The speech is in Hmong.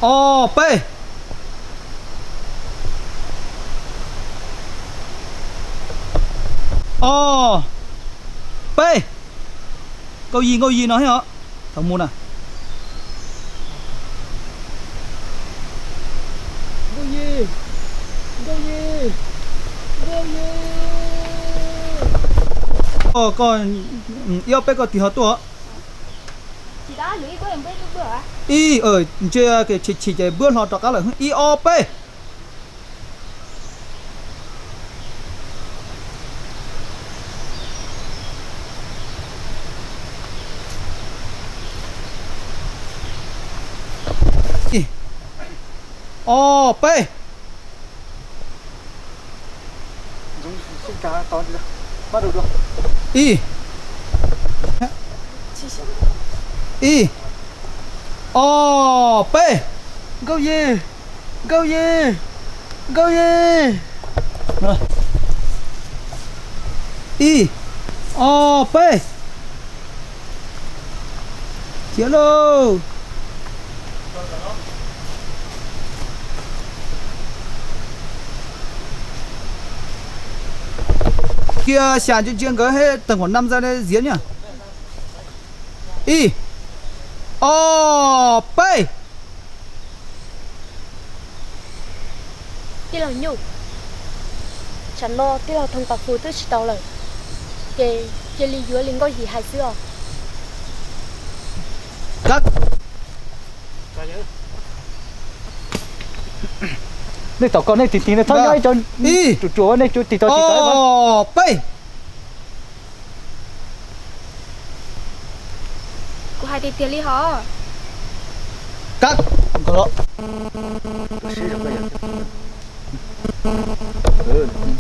Ob peb. Ob peb. Nkauj Yig, Nkauj Yig no thiab os. Thaum mus na. Nkauj Yig, Nkauj Yig, Nkauj Yig. Koj, ib ob peb koj tig hlo tuaj. Ib, ntshe chim chim ces npuab hlo rov qab lawm. Ib ob peb. Ib ob peb. Ib, ib ob peb. Nkauj Yig, Nkauj Yig, Nkauj Yig. Ib ob peb. Khiav lauj. Cia xya ntsia ntsia nkawd thiab, tawm nkaum năm giây ziav nyaj. Ib ob peb. Tij laug Nyuj, tsam no tij laug Thoob Pas Fus twb tsis tau lawm, ces cia li yuav li Nkauj Yig hais xwb os. Nej tom ko nej tig tig nej txhob nyob ib co, ib, ruam ruam nej tig tau tig tau. Ob peb. Kuv hais tiag tiag li hos. Kab nkaus los.